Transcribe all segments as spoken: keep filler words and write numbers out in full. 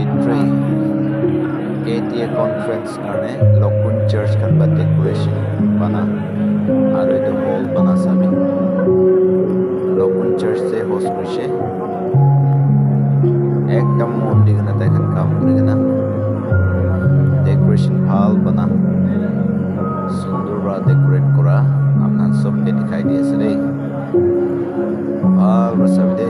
Entry. K T A conference karne Lokun church khan ba decoration bana aru etu hall bana sabi Lokun church te host kurishe. Ekdam mon di kena tai khan kam kuri kena decoration bhal bana sundur para decorate kura apna khan sob ke dikhai di ase de. Bhal para sabi de.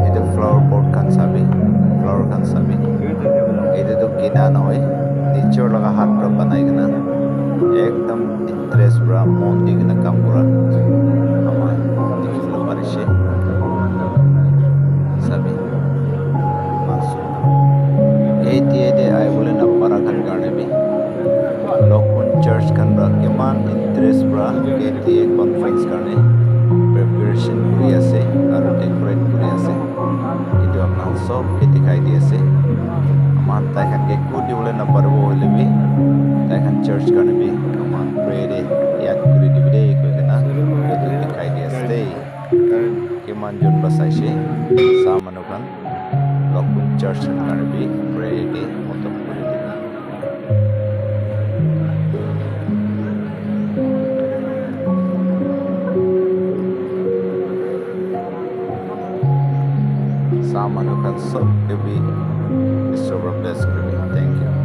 Etu flower pot khan sabi, flower khan sabi. Etu tu kina nohoi, nijor laga hath para banai kena ekdam interest para mon di kena kam kura ama dikhi bole parishe. Sabi, eman sundor. K T A te ahi bole na para khan karne bi Lokun church khan para kiman interest para K T A conference karne preparation kuri ase aru decorate kuri ase. Etu apna khan sob ke dikhai di ase. Aman tai khan ke eku dibole na paribo hoile bi tai khan church karne bi aman pray de yad kuri dibi de koi kena etu dikhai di ase de. Kiman jon ba saishe sa manu khan Lokun church khan karne bi pray ke motom kuri dibi. Sa manu khan sob ke bi Isor para bless kuribi. Thank you.